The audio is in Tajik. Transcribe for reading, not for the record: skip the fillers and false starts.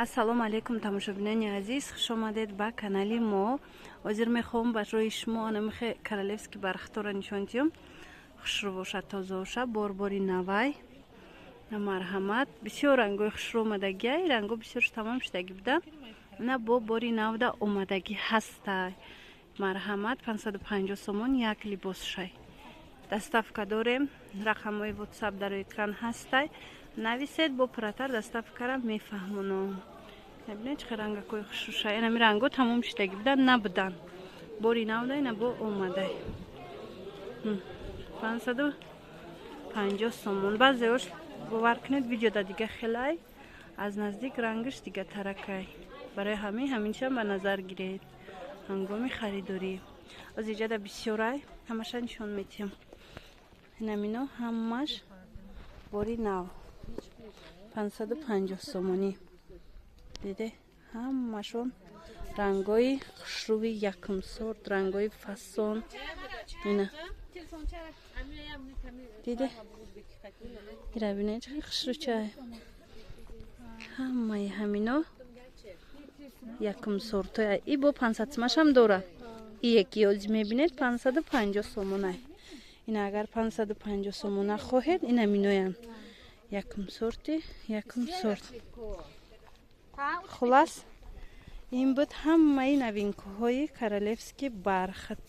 Ассалому алайкум, тамошобинони азиз, хушомадед ба канали мо. Ҳозир мехоҳам барои шумо анамихе королевский бархатора нишон диҳам. Хушрӯ бошад, тоза боша, борбори навай. Марҳамат, бисёр рангои хушрӯ омадагиай. Ранго бисёрш тамом шудагӣ буда, на бо бори навда омадагӣ ҳастай. Марҳамат, 550 сомон як либосшай. Доставка дорем, рақамҳои Ватсап дар экран ҳастай, нависед, бо пурратар доставкара мефаҳмонам. Бибинед, чӣ рангакои хушрӯша. Инами ранго тамом шудагӣ будан, набудан, бори навда ина бо омадай. 550 сомон. Баъзеош, бовар кунед, видеода дига хелай, аз наздик рангаш дига таракай. Барои ҳамин ҳаминчам ба назар гиред ҳангоми харидорӣ. Оз иҷада бисёрай, ҳамаша нишон метиҳам. Инамино ҳамаш бори нав, 550 сомонӣ. Диде, ҳамашон рангои хушрӯи якумсорт, рангои фасон. Ина диде, ира бинед, чӣ хушрӯчай. Ҳамаи ҳамино якумсортоя. И бо 500 сомашам дора. И яки ози мебинед, 550 сомонай. Ина агар 550 сомона хоҳед, ина миноян, якум сорти, якум сорт. Хулас, ин буд ҳамаи новинкаҳои королевский бархат.